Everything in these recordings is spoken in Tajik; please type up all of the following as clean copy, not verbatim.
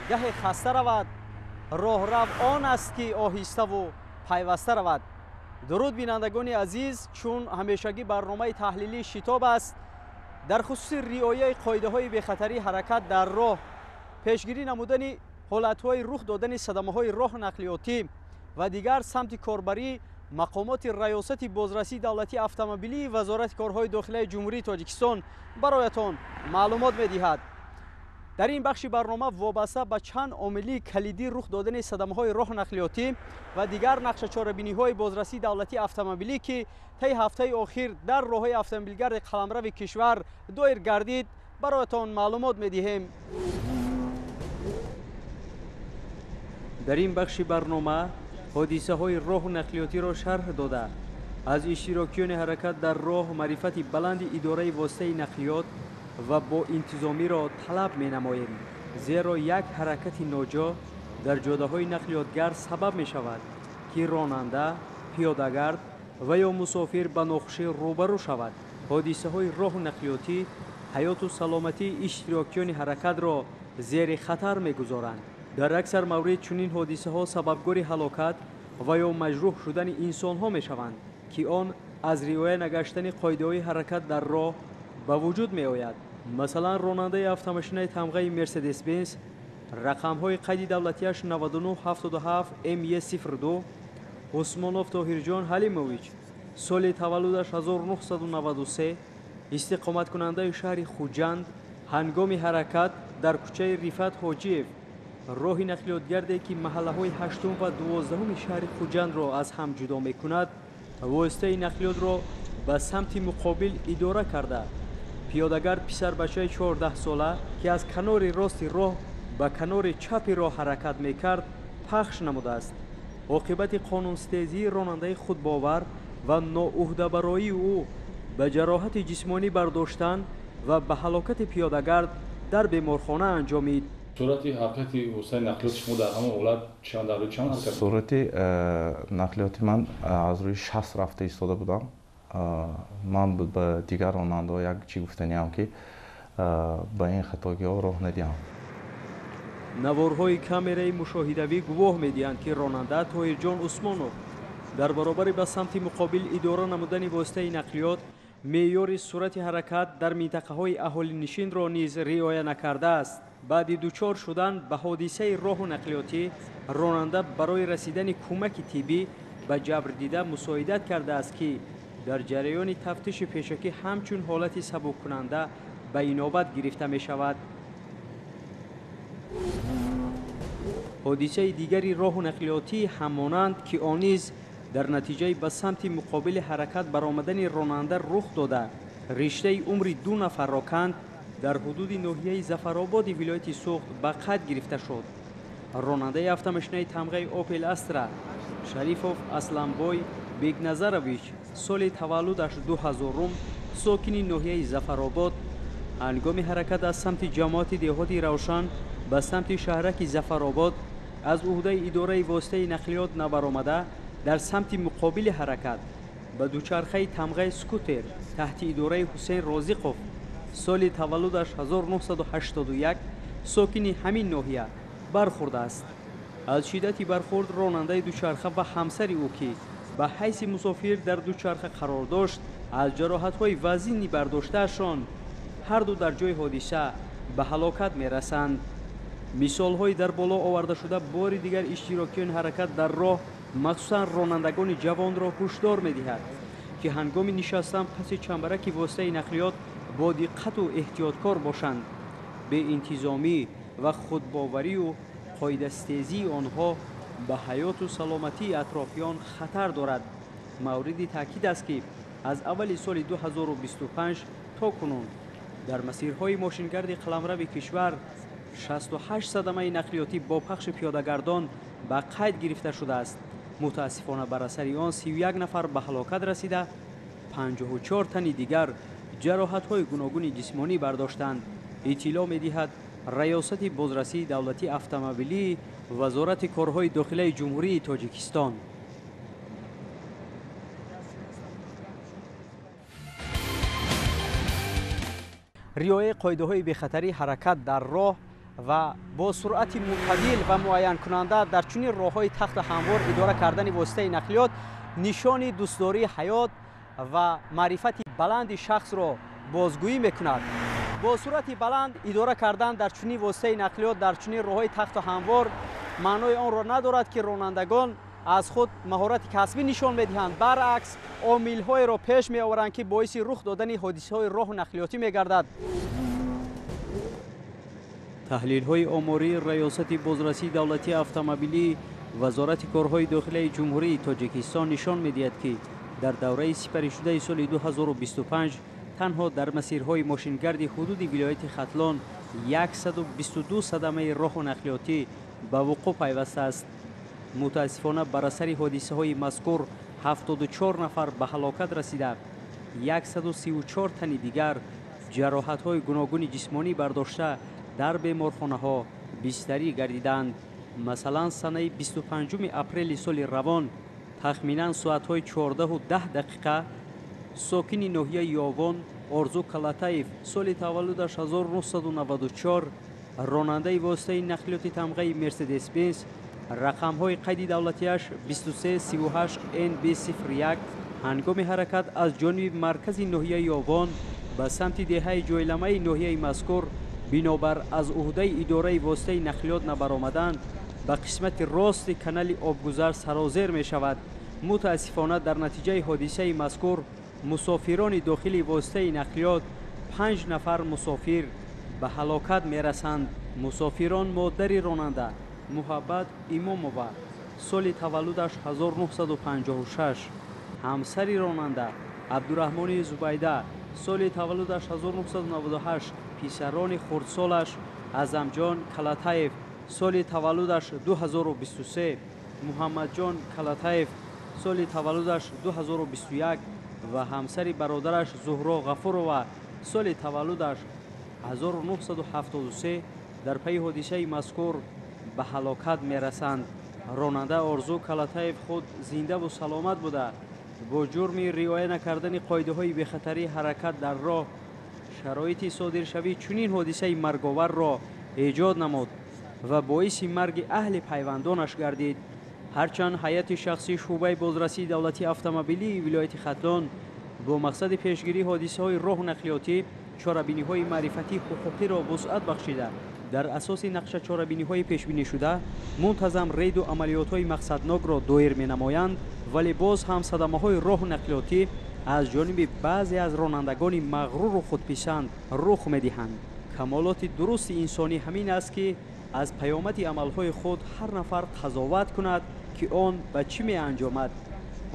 Гаҳе хаста равад, роҳрав он аст, ки оҳиставу пайваста равад. Дуруд, бинандагони азиз! Чун ҳамешагӣ барномаи таҳлилии «Шитоб» аст. Дар хусуси риояи қоидаҳои бехатарии ҳаракат дар роҳ, пешгирӣ намудани ҳолатҳои рух додани садамаҳои роҳу нақлиётӣ ва дигар самти корбарӣ мақомоти Раёсати бозрасии давлатии автомобилии Вазорати корҳои дохилаи Ҷумҳурии Тоҷикистон бароятон маълумот медиҳад. Дар ин бахши барнома вобаста ба чанд омилии калидӣ рух додани садамаҳои роҳу нақлиётӣ ва дигар нақшачорабиниҳои бозрасии давлатии автомобилӣ, ки таи ҳафтаи охир дар роҳҳои автомобилгарди қаламрави кишвар доир гардид, бароятон маълумот медиҳем. Дар ин бахши барнома ҳодисаҳои роҳу нақлиётиро шарҳ дода, аз иштирокчиёни ҳаракат дар роҳ маърифати баланди идораи воситаи нақлиёт ва боинтизомиро талаб менамоем, зеро як ҳаракати ноҷо дар ҷодаҳои нақлиётгард сабаб мешавад, ки ронанда, пиёдагард ва ё мусофир ба нохушӣ рӯбарӯ шавад. Ҳодисаҳои роҳу нақлиётӣ ҳаёту саломатии иштирокчиёни ҳаракатро зери хатар мегузоранд. Дар аксар маврид чунин ҳодисаҳо сабабгори ҳалокат ва ё маҷрӯҳ шудани инсонҳо мешаванд, ки он аз риоя нагаштани қоидаҳои ҳаракат дар роҳ ба вуҷуд меояд. Масалан, ронандаи автомошинаи тамғаи Мерседес Бенз, рақамҳои қайди давлатиаш 9977 ме 02, Усмонов Тоҳирҷон Ҳалимович, соли таваллудаш 1993, истиқоматкунандаи шаҳри Хуҷанд, ҳангоми ҳаракат дар кӯчаи Рифат Ҳоҷиев, роҳи нақлиётгарде, ки маҳаллаҳои ҳаштум ва 12-уми шаҳри Хуҷандро аз ҳам ҷудо мекунад, воситаи нақлиётро ба самти муқобил идора карда, пиёдагард, писарбачаи 14-сола, ки аз канори рости роҳ ба канори чапи роҳ ҳаракат мекард, пахш намудааст. Оқибати қонунстезии ронандаи худбовар ва ноуҳдабароии ӯ ба ҷароҳати ҷисмонӣ бардоштан ва ба ҳалокати пиёдагард дар беморхона анҷомид. Суръати ҳаракати воситаи нақлиёти шумо дар ҳамон ҳолат чанд, дар рӯи чанд ҳаракат? Суръати нақлиёти ман аз рӯи 60 рафта истода будам. Ман ба дигар ронандаҳо як чӣ гуфтаниам, ки ба ин хатогиҳо роҳ надиҳам. Наворҳои камераи мушоҳидавӣ гувоҳ медиҳанд, ки ронанда Тоҳирҷон Усмонов дар баробари ба самти муқобил идора намудани воситаи нақлиёт, меъёри суръати ҳаракат дар минтақаҳои аҳолинишинро низ риоя накардааст. Баъди дучор шудан ба ҳодисаи роҳу нақлиётӣ ронанда барои расидани кӯмаки тиббӣ ба ҷабрдида мусоидат кардааст, ки дар ҷараёни тафтиши пешакӣ ҳамчун ҳолати сабуккунанда ба инобат гирифта мешавад. Ҳодисаи дигари роҳу нақлиётӣ ҳамонанд, ки он низ дар натиҷаи ба самти муқобили ҳаракат баромадани ронанда рух дода, риштаи умри ду нафарро канд, дар ҳудуди ноҳияи Зафарободи вилояти Суғд ба қайд гирифта шуд. Ронандаи автомошинаи тамғаи Опел Астра Шарифов Асламбой Бекназарович, соли таваллудаш 2000-ум, сокини ноҳияи Зафаробод, ҳангоми ҳаракат аз самти ҷамоати деҳоти Равшан ба самти шаҳраки Зафаробод аз уҳдаи идораи воситаи нақлиёт набаромада, дар самти муқобили ҳаракат ба дучархаи тамғаи скутер таҳти идораи Ҳусейн Розиқов, соли таваллудаш 1981, сокини ҳамин ноҳия, бархӯрдааст. Аз шиддати бархӯрд ронандаи дучарха ва ҳамсари ӯ, ки ба ҳайси мусофир дар дучарха қарор дошт, аз ҷароҳатҳои вазини бардоштаашон ҳарду дар ҷои ҳодиса ба ҳалокат мерасанд. Мисолҳои дар боло овардашуда бори дигар иштирокчиёни ҳаракат дар роҳ, махсусан ронандагони ҷавонро ҳушдор медиҳад, ки ҳангоми нишастан паси чамбараки воситаи нақлиёт бо диққату эҳтиёткор бошанд. Беинтизомӣ ва худбоварию қоидастезии онҳо ба ҳаёту саломатии атрофиён хатар дорад. Мавриди таъкид аст, ки аз аввали соли 2025 то кунун дар масирҳои мошингарди қаламрави кишвар 68 садамаи нақлиётӣ бо пахши пиёдагардон ба қайд гирифта шудааст. Мутаассифона, бар асари он 31 нафар ба ҳалокат расида, 54 тани дигар ҷароҳатҳои гуногуни ҷисмонӣ бардоштанд, иттилоъ медиҳад Раёсати бозрасии давлатии автомобилии Вазорати корҳои дохилаи Ҷумҳурии Тоҷикистон. Риояи қоидаҳои бехатарии ҳаракат дар роҳ Ва бо суръати мӯътадил ва муайянкунанда дар чунин роҳҳои тахту ҳамвор идора кардани воситаи нақлиёт нишони дӯстдории ҳаёт ва маърифати баланди шахсро бозгӯӣ мекунад. Бо суръати баланд идора кардан дар чунин воситаи нақлиёт дар чунин роҳҳои тахту ҳамвор маънои онро надорад, ки ронандагон аз худ маҳорати касбӣ нишон медиҳанд. Баръакс, омилҳоеро пеш меоваранд, ки боиси рух додани ҳодисаҳои роҳу нақлиётӣ мегардад. Таҳлилҳои омории Раёсати бозрасии давлатии автомобилии Вазорати корҳои дохилаи Ҷумҳурии Тоҷикистон нишон медиҳад, ки дар давраи сипаришудаи соли 2025 танҳо дар масирҳои мошингарди ҳудуди вилояти Хатлон 122 садамаи роҳу нақлиётӣ ба вуқӯъ пайвастааст. Мутаассифона, бар асари ҳодисаҳои мазкур 74 нафар ба ҳалокат расида, 134 тани дигар ҷароҳатҳои гуногуни ҷисмонӣ бардошта дар беморхонаҳо бистарӣ гардиданд. Масалан, санаи 25 апрели соли равон тахминан соатҳои 14:10 сокини ноҳияи Ёвон Орзу Калатаев, соли таваллудаш 1994, ронандаи воситаи нақлиёти тамғаи Мерседес Бенз, рақамҳои қайди давлатиаш 2338 NB01, ҳангоми ҳаракат аз ҷониби маркази ноҳияи Ёвон ба самти деҳаи Ҷойламаи ноҳияи мазкур, бинобар аз уҳдаи идораи воситаи нақлиёт набаромадан, ба қисмати рости канали обгузар сарозер мешавад. Мутаассифона, дар натиҷаи ҳодисаи мазкур мусофирони дохили воситаи нақлиёт, панҷ нафар мусофир, ба ҳалокат мерасанд. Мусофирон модари ронанда Муҳаббат Имомова, соли таваллудаш 1956, ҳамсари ронанда Абдураҳмони Зубайда, соли таваллудаш 1998, писарони хурдсолаш Аъзамҷон Калатаев, соли таваллудаш 2023, Муҳаммадҷон Калатаев, соли таваллудаш 2021 ва ҳамсари бародараш Зуҳро Ғафурова, соли таваллудаш 1973, дар пайи ҳодисаи мазкур ба ҳалокат мерасанд. Ронанда Орзу Калатаев худ зиндаву саломат буда, бо ҷурми риоя накардани қоидаҳои бехатарии ҳаракат дар роҳ шароити содиршавии чунин ҳодисаи марговарро эҷод намуд ва боиси марги аҳли пайвандонаш гардид. Ҳарчанд ҳайати шахсии шӯъбаи бозрасии давлатии автомобилии вилояти Хатлон бо мақсади пешгирии ҳодисаҳои роҳу нақлиётӣ чорабиниҳои маърифатии ҳуқуқиро вусъат бахшида, дар асоси нақша чорабиниҳои пешбинишуда мунтазам рейду амалиётҳои мақсаднокро доир менамоянд, вале боз ҳам садамаҳои роҳу нақлиётӣ аз ҷониби баъзе аз ронандагони мағруру худписанд рух медиҳанд. Камолоти дурусти инсонӣ ҳамин аст, ки аз паёмади амалҳои худ ҳар нафар қазоват кунад, ки он ба чӣ меанҷомад.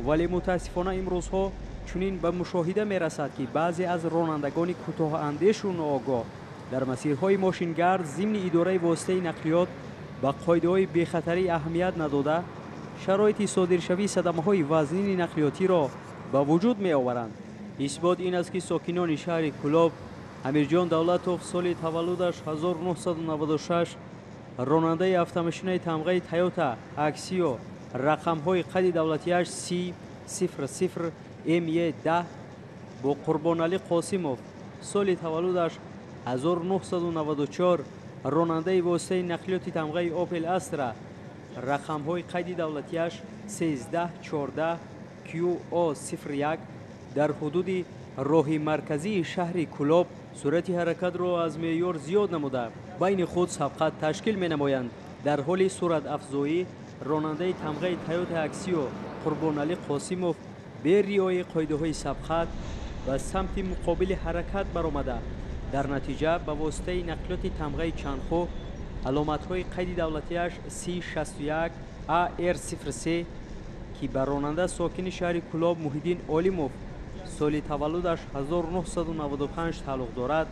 Вале мутаассифона, имрӯзҳо чунин ба мушоҳида мерасад, ки баъзе аз ронандагони кӯтоҳандешу ноогоҳ дар масирҳои мошингард зимни идораи воситаи нақлиёт ба қоидаҳои бехатарӣ аҳамият надода, шароити содиршавии садамаҳои вазнини нақлиётиро ба вуҷуд меоваранд. Исбот ин аст, ки сокинони шаҳри Кӯлоб Амирҷон Давлатов, соли таваллудаш 1996, ронандаи автомошинаи тамғаи Тойота Аксио, рақамҳои қайди давлатиаш С 00 МЕ 10, бо Қурбоналӣ Қосимов, соли таваллудаш 1994, ронандаи воситаи нақлиёти тамғаи Опел Астра, рақамҳои қайди давлатиаш 1314 QO 01, дар ҳудуди роҳи марказии шаҳри Кӯлоб суръати ҳаракатро аз меъёр зиёд намуда, байни худ сабқат ташкил менамоянд. Дар ҳоли суръатафзоӣ ронандаи тамғаи Тойота Аксио Қурбоналӣ Қосимов бе риояи қоидаҳои сабқат ба самти муқобили ҳаракат баромада, дар натиҷа ба воситаи нақлиёти тамғаи Чанхо, аломатҳои қайди давлатиаш С61 АР 03, ки ба ронанда сокини шаҳри Кӯлоб Муҳиддин Олимов, соли таваллудаш 1995 тааллуқ дорад,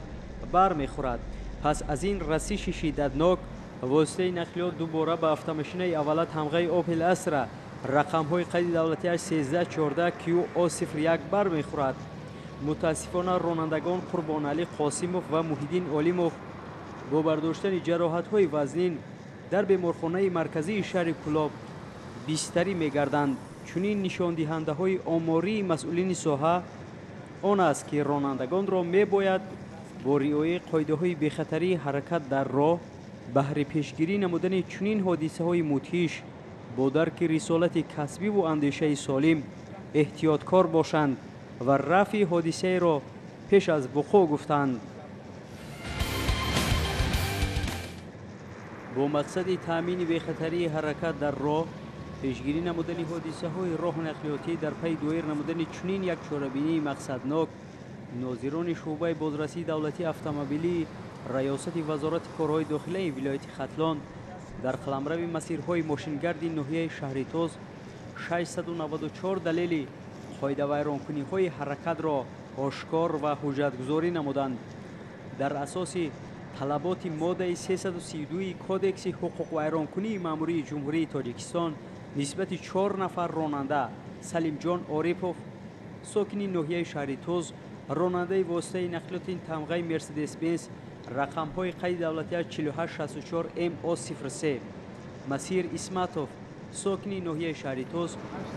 бармехӯрад. Пас аз ин расиши шиддатнок воситаи нақлиёт дубора ба автомошинаи аввала тамғаи Опел Астра, рақамҳои қайди давлатиаш 1314 QO 01 бармехӯрад. Мутаассифона, ронандагон Қурбоналӣ Қосимов ва Муҳиддин Олимов бо бардоштани ҷароҳатҳои вазнин дар беморхонаи марказии шаҳри Кӯлоб бистарӣ мегарданд. Чунин нишондиҳандаҳои омории масъулини соҳа он аст, ки ронандагонро мебояд бо риояи қоидаҳои бехатарии ҳаракат дар роҳ Баҳри пешгирӣ намудани чунин ҳодисаҳои мудҳиш бо дарки рисолати касбиву андешаи солим эҳтиёткор бошанд ва рафъи ҳодисаеро пеш аз вуқӯъ гуфтанд. Бо мақсади таъмини бехатарии ҳаракат дар роҳ, пешгирӣ намудани ҳодисаҳои роҳу нақлиётӣ дар пайи доир намудани чунин як чорабинии мақсаднок, нозирони шӯъбаи бозрасии давлатии автомобилии Раёсати Вазорати корҳои дохилаи вилояти Хатлон дар қаламрави масирҳои мошингарди ноҳияи Шаҳритоз 694 далели қоидавайронкуниҳои ҳаракатро ошкор ва ҳуҷҷатгузорӣ намуданд. Дар асоси талаботи моддаи 332 Кодекси ҳуқуқвайронкунии маъмурии Ҷумҳурии Тоҷикистон нисбати 4 нафар ронанда Салимҷон Орипов, сокини ноҳияи Шаҳритоз, ронандаи воситаи нақлиёти тамғаи Мерседес-Бенз рақамҳои қайди давлатиаш 4864 МО03, Масир Исматов, сокини ноҳияи Шаҳритоз,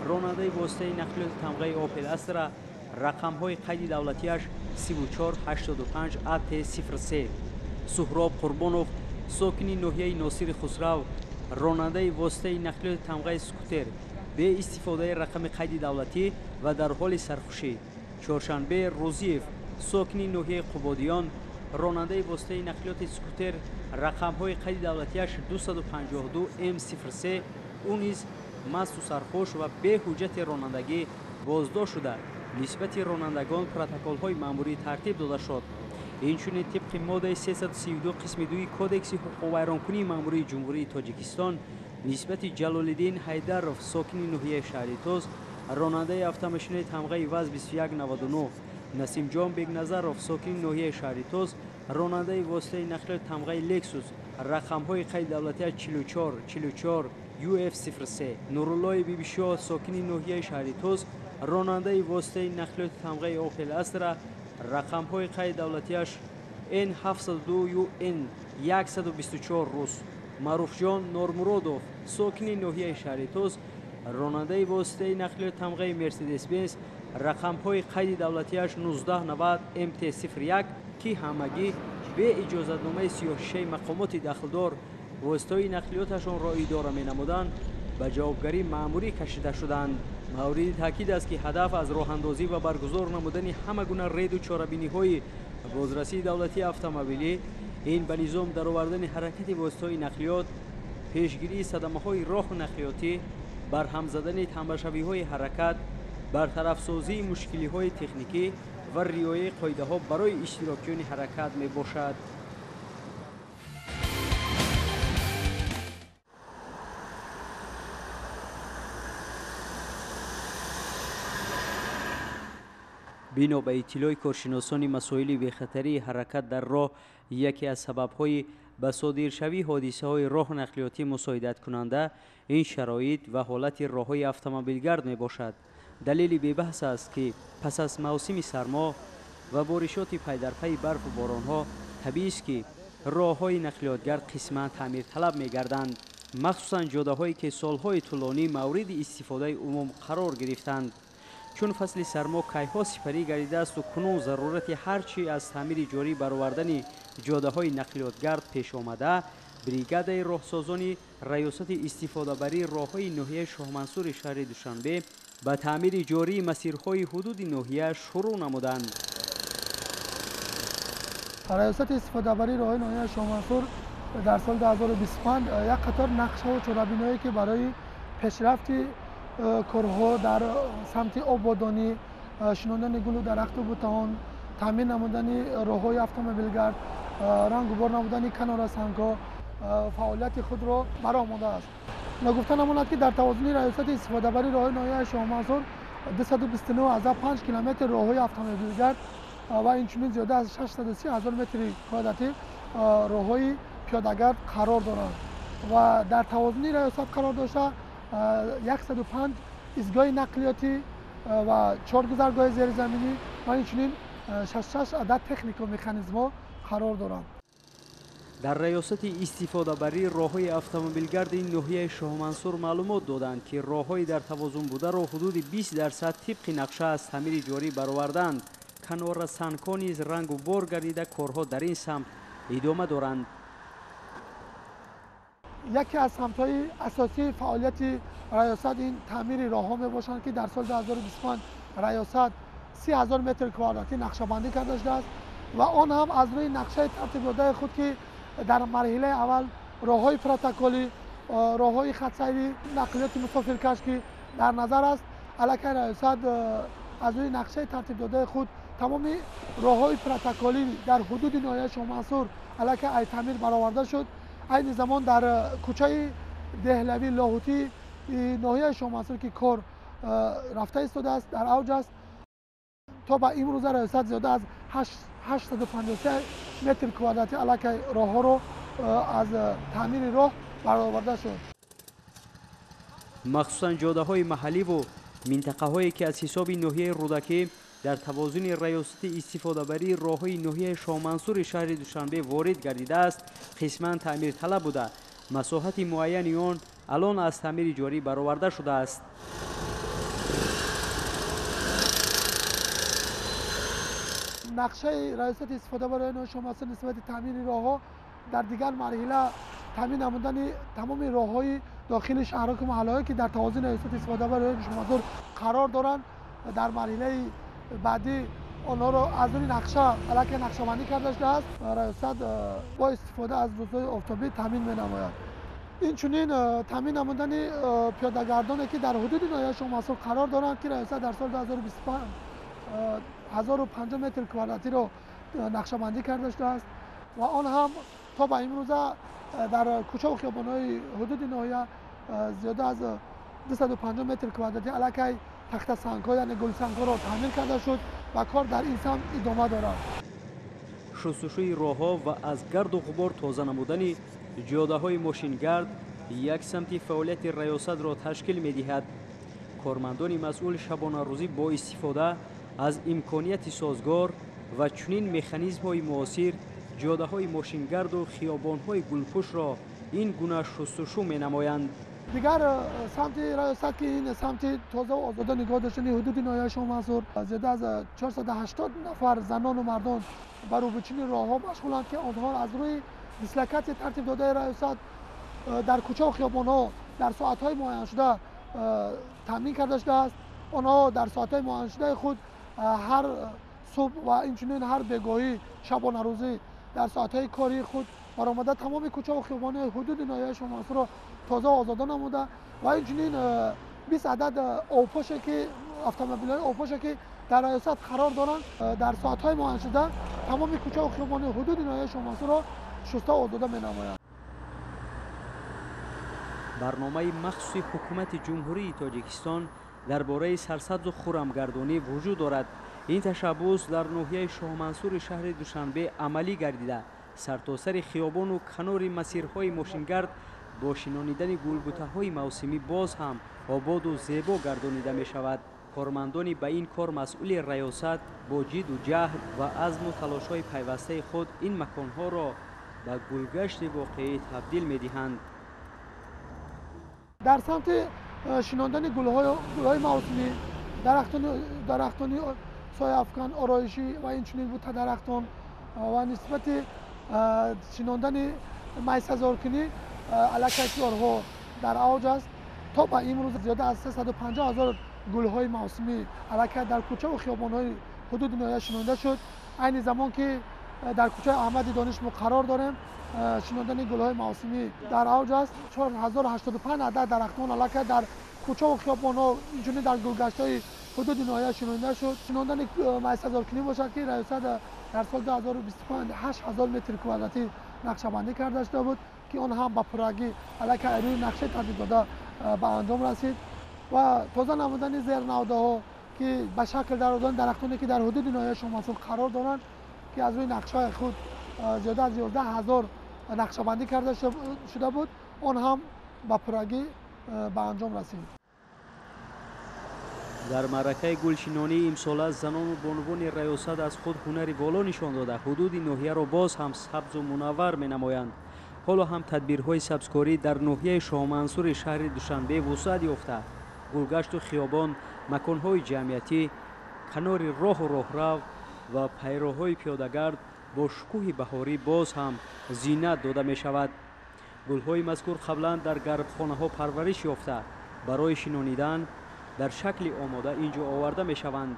ронандаи воситаи нақлиёти тамғаи Опел Астра рақамҳои қайди давлатиаш 3485 АТ03, Суҳроб Қурбонов, сокини ноҳияи Носири Хусрав, ронандаи воситаи нақлиёти тамғаи скутер бе истифодаи рақами қайди давлатӣ ва дар ҳоли сархушӣ, Чоршанбе Рӯзиев, сокини ноҳияи Қубодиён, ронандаи воситаи нақлиёти скутер рақамҳои қайди давлатиаш 252 М03, ӯ низ масту сархуш ва бе ҳуҷҷати ронандагӣ боздошт шуда, нисбати ронандагон протоколҳои маъмурӣ тартиб дода шуд. Инчунин тибқи моддаи 332 қисми 2 Кодекси ҳуқуқвайронкунии маъмурии Ҷумҳурии Тоҷикистон нисбати Ҷалолиддин Ҳайдаров, сокини ноҳияи Шаҳритоз, ронандаи автомошинаи тамғаи ВАЗ 2199, Насимҷон Бегназаров, сокини ноҳияи Шаҳритоз, ронандаи воситаи нақлиёти тамғаи Лексус рақамҳои қайди давлатиаш 44 44 UF03, Нуруллои Бибишоҳ, сокини ноҳияи Шаҳритоз, ронандаи воситаи нақлиёти тамғаи Опел Астра рақамҳои қайди давлатиаш N702 UN 124 рус, Маъруфҷон Нормуродов, сокини ноҳияи Шаҳритоз, ронандаи воситаи нақлиёти тамғаи Мерседес-Бенз рақамҳои қайди давлатиаш 1990 МТ01, ки ҳамагӣ бе иҷозатномаи сиёҳшишаи мақомоти дахлдор воситаҳои нақлиёташонро идора менамуданд, ба ҷавобгарии маъмурӣ кашида шуданд. Мавриди таъкид аст, ки ҳадаф аз роҳандозӣ ва баргузор намудани ҳама гуна реду чорабиниҳои бозрасии давлатии автомобилӣ ин ба низом даровардани ҳаракати воситаҳои нақлиёт, пешгирии садамаҳои роҳу нақлиётӣ, барҳам задани тамбашавиҳои ҳаракат, бартарафсозии мушкилиҳои техникӣ ва риояи қоидаҳо барои иштирокчиёни ҳаракат мебошад. Бино ба иттилои коршиносони масоили бехатарии ҳаракат дар роҳ, яке аз сабабҳои ба содиршавии ҳодисаҳои роҳу нақлиётӣ мусоидаткунанда ин шароит ва ҳолати роҳҳои автомобилгард мебошад. Далели бебаҳс аст, ки пас аз мавсими сармо ва боришоти пайдарпайи барфу боронҳо табиист, ки роҳҳои нақлиётгард қисман таъмирталаб мегарданд, махсусан ҷодаҳое ки солҳои тӯлонӣ мавриди истифодаи умум қарор гирифтанд. Чун фасли сармо кайҳо сипарӣ гардидаасту кунун зарурати ҳар чӣ аз таъмири ҷорӣ баровардани ҷодаҳои нақлиётгард пеш омада, бригадаи роҳсозони Раёсати истифодабарии роҳҳои ноҳияи Шоҳмансури шаҳри Душанбе ба таъмири ҷории масирҳои ҳудуди ноҳия шурӯъ намуданд. Раёсати истифодабарии роҳҳои ноҳияи Шоҳмансур дар соли 2025 як қатор нақшаву чорабиниҳое ки барои пешрафти корҳо дар самти ободонӣ, шинондани гулу дарахту бутаҳон, таъмин намудани роҳҳои автомобилгард, рангубор намудани канорасангҳо фаъолияти худро бароҳ мондааст. Нагуфта намонад, ки дар тавозуни Раёсати истифодабарии роҳҳои ноҳияи Шоҳмансур 229,5 километр роҳҳои автомобилгард ва инчунин зиёда аз 630 ҳазор метри квадратӣ роҳҳои пиёдагард қарор доранд ва дар тавозуни раёсат қарор дошта 105 истгоҳи нақлиётӣ ва 4 гузаргоҳи зеризаминӣ ва инчунин 66 адад технику механизмҳо қарор доранд. Дар Раёсати истифодабарии роҳҳои автомобилгарди ноҳияи Шоҳмансур маълумот доданд, ки роҳҳои дар тавозун бударо ҳудуди 20% тибқи нақша аз таъмири ҷорӣ бароварданд. Канорасангҳо низ рангу бор гардида, корҳо дар ин самт идома доранд. Яке аз самтҳои асосии фаъолияти раёсат ин таъмири роҳҳо мебошанд, ки дар соли 2025 раёсат 30 000 метр квадратӣ нақшабандӣ карда шудааст ва он ҳам аз рӯи нақшаи тартибдодаи худ, ки дар марҳилаи аввал роҳҳои протоколӣ, роҳҳои хатсайри нақлиёти мусофиркаш, ки дар назар аст. Аллакай раёсат аз рӯи нақшаи тартибдодаи худ тамоми роҳҳои протоколӣ дар ҳудуди ноҳияи Шоҳмансур аллакай ай таъмир бароварда шуд. Айни замон дар кӯчаи Деҳлавӣ Лоҳутӣ ноҳияи Шоҳмансур, ки кор рафта истодааст, дар авҷ аст. То ба имрӯза раёсат зиёда аз 853 метр квадратӣ аллакай роҳҳоро аз таъмири роҳ бароварда шуд. Махсусан ҷодаҳои маҳалливу минтақаҳое, ки аз ҳисоби ноҳияи Рӯдакӣ дар тавозуни раёсати истифодабарии роҳҳои ноҳияи Шоҳмансури шаҳри Душанбе ворид гардидааст, қисман таъмирталаб буда, масоҳати муайяни он алон аз таъмири ҷорӣ бароварда шудааст. Нақшаи раёсати истифодабарии ноҳияи Шоҳмансур нисбати таъмири роҳҳо дар дигар марҳила таъмин намудани тамоми роҳҳои дохили шаҳрҳо, маҳаллаҳое, ки дар тавозуни раёсати истифодабарии ноҳияи Шоҳмансур қарор доранд, дар марҳилаи баъдӣ онҳоро аз рӯи нақша аллакай нақшабандӣ карда шудааст. Раёсат бо истифода аз рӯзҳои офтобӣ таъмин менамояд. Инчунин таъмин намудани пиёдагардоне, ки дар ҳудуди ноҳияи Шоҳмансур қарор доранд, ки раёсат дар соли 2025 1050 метр квадратиро нақшабандӣ карда шудааст ва он ҳам то ба имрӯза дар кӯчаву хиёбонҳои ҳудуди ноҳия зиёда аз 250 метр квадратӣ аллакай тахтасангҳо, яъне гулсангҳоро таъмин карда шуд ва кор дар ин самт идома дорад. Шустушӯи роҳҳо ва аз гарду ғубор тоза намудани ҷодаҳои мошингард як самти фаъолияти раёсатро ташкил медиҳад. Кормандони масъул шабонарӯзӣ бо истифода аз имконияти созгор ва чунин механизмҳои муосир ҷодаҳои мошингарду хиёбонҳои гулпӯшро ин гуна шустушу менамоянд. Дигар самти раёсат, ки ин самти тозаву озода нигоҳ доштани ҳудуди ноҳияи Шоҳмансур, зиёда аз 480 нафар занону мардон ба рӯбучини роҳҳо машғуланд, ки онҳо аз рӯи дислокатсияи тартиб додаи раёсат дар кӯчаву хиёбонҳо дар соатҳои муайяншуда таъмин карда шудааст. Онҳо дар соатҳои муайяншудаи худ ҳар субҳ ва инчунин ҳар бегоҳӣ, шабонарӯзӣ дар соатҳои кории худ баромада, тамоми кӯчаву хиёбони ҳудуди ноҳияи Шоҳмансурро тоза озода намуда ва инчунин 20 адад обпоше, ки автомобилҳои обпоше, ки дар раёсат қарор доранд, дар соатҳои муайяншуда тамоми кӯчаву хиёбони ҳудуди ноҳияи Шоҳмансурро шуста озода менамоянд. Барномаи махсуси ҳукумати Ҷумҳурии Тоҷикистон дар бораи сарсабзу хурамгардонӣ вуҷуд дорад. Ин ташаббус дар ноҳияи Шоҳмансури шаҳри Душанбе амалӣ гардида, сартосари хиёбону канори масирҳои мошингард бо шинонидани гулбутаҳои мавсимӣ боз ҳам ободу зебо гардонида мешавад. Кормандони ба ин кор масъули раёсат бо ҷидду ҷаҳд ва азму талошҳои пайвастаи худ ин маконҳоро ба гулгашти воқеӣ табдил медиҳанд. Дар самти шинондани гулҳои мавсимӣ, дарахтони сояафкан, ороишӣ ва инчунин бутадарахтон ва нисбати шинондани майсазоркунӣ аллакай корҳо дар авҷ аст. То ба имрӯз зиёда аз 350 ҳазор гулҳои мавсимӣ аллакай дар кӯчаву хиёбонҳои ҳудуди ноҳия шинонда шуд. Айни замон, ки дар кӯчаи Аҳмади Дониш мо қарор дорем, шинондани гулҳои мавсимӣ дар авҷ аст. 4085 адад дарахтон аллакай дар кӯчаву хиёбонҳо, инчунин дар гулгаштҳои ҳудуди ноҳия шинонда шуд. Шинондани майсазоркунӣ бошад, ки раёсат дар соли 2025 8000 метр квадратӣ нақшабандӣ карда шуда буд, ки он ҳам ба пуррагӣ аллакай рӯи нақшаи тартиб дода ба анҷом расид ва тоза намудани зернавдаҳо, ки ба шакл даровардани дарахтоне, ки дар ҳудуди ноҳияи Шоҳмансур қарор доранд, ки аз рӯи нақшаи худ зиёда аз 11 000 нақшабандӣ карда шуда буд, он ҳам ба пуррагӣ ба анҷом расид. Дар маъракаи гулшинонии имсола занону бонувони раёсат аз худ ҳунари воло нишон дода, ҳудуди ноҳияро боз ҳам сабзу мунаввар менамоянд. Ҳоло ҳам тадбирҳои сабзкорӣ дар ноҳияи Шоҳмансури шаҳри Душанбе вусъат ёфта, гулгашту хиёбон, маконҳои ҷамъиятӣ, канори роҳу роҳрав ва пайроҳҳои пиёдагард бо шукӯҳи баҳорӣ боз ҳам зинат дода мешавад. Гулҳои мазкур қаблан дар гармхонаҳо парвариш ёфта, барои шинонидан дар шакли омода ин ҷо оварда мешаванд.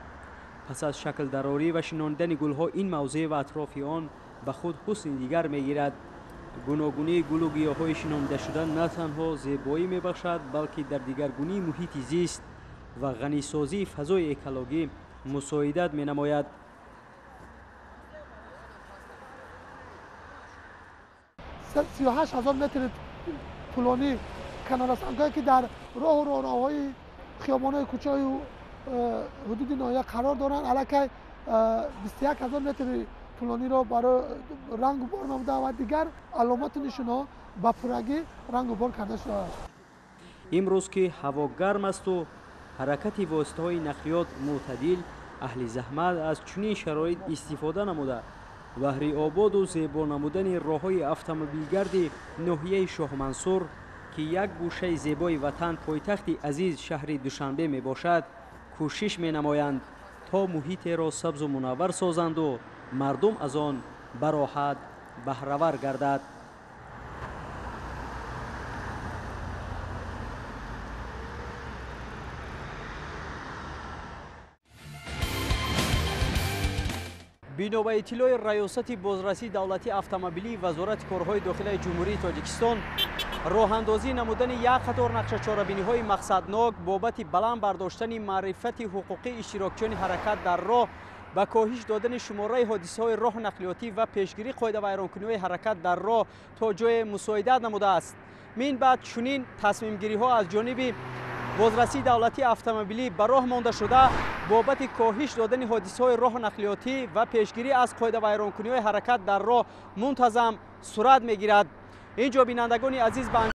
Пас аз шаклдарорӣ ва шинонидани гулҳо ин мавзеъ ва атрофи он ба худ ҳусни дигар мегирад. Гуногунии гулу гиёҳҳои шинонидашуда на танҳо зебоӣ мебахшад, балки дар дигаргунии муҳити зист ва ғанисозии фазои экологӣ мусоидат менамояд. 38 000 метри тӯлонӣ канорасангҳое ки дар роҳу роҳравҳои хиёбонҳои кӯчаю ҳудуди ноҳия қарор доранд, аллакай 21 000 метри тӯлониро барои рангу бор намуда ва дигар аломату нишонҳо ба пуррагӣ рангу бор карда шудааст. Имрӯз ки ҳаво гарм асту ҳаракати воситаҳои нақлиёт мӯътадил, аҳли заҳмат аз чунин шароит истифода намуда, баҳри ободу зебо намудани роҳҳои автомобилгарди ноҳияи Шоҳмансур, ки як гӯшаи зебои ватан, пойтахти азиз шаҳри Душанбе мебошад, кӯшиш менамоянд, то муҳитеро сабзу мунаввар созанду мардум аз он бароҳат баҳравар гардад. Бино ба иттилои Раёсати бозрасии давлатии автомобилии Вазорати корҳои дохилаи Ҷумҳурии Тоҷикистон, роҳандозӣ намудани як қатор нақшачорабиниҳои мақсаднок бобати баланд бардоштани маърифати ҳуқуқии иштирокчиёни ҳаракат дар роҳ, ба коҳиш додани шумораи ҳодисаҳои роҳу нақлиётӣ ва пешгирии қоидавайронкуниҳои ҳаракат дар роҳ то ҷое мусоидат намудааст. Мин баъд чунин тасмимгириҳо аз ҷониби бозрасии давлатии автомобилӣ ба роҳ монда шуда, бобати коҳиш додани ҳодисаҳои роҳу нақлиётӣ ва пешгирӣ аз қоидавайронкуниҳои ҳаракат дар роҳ мунтазам сурат мегирад. Ин ҷо, бинандагони азиз, ба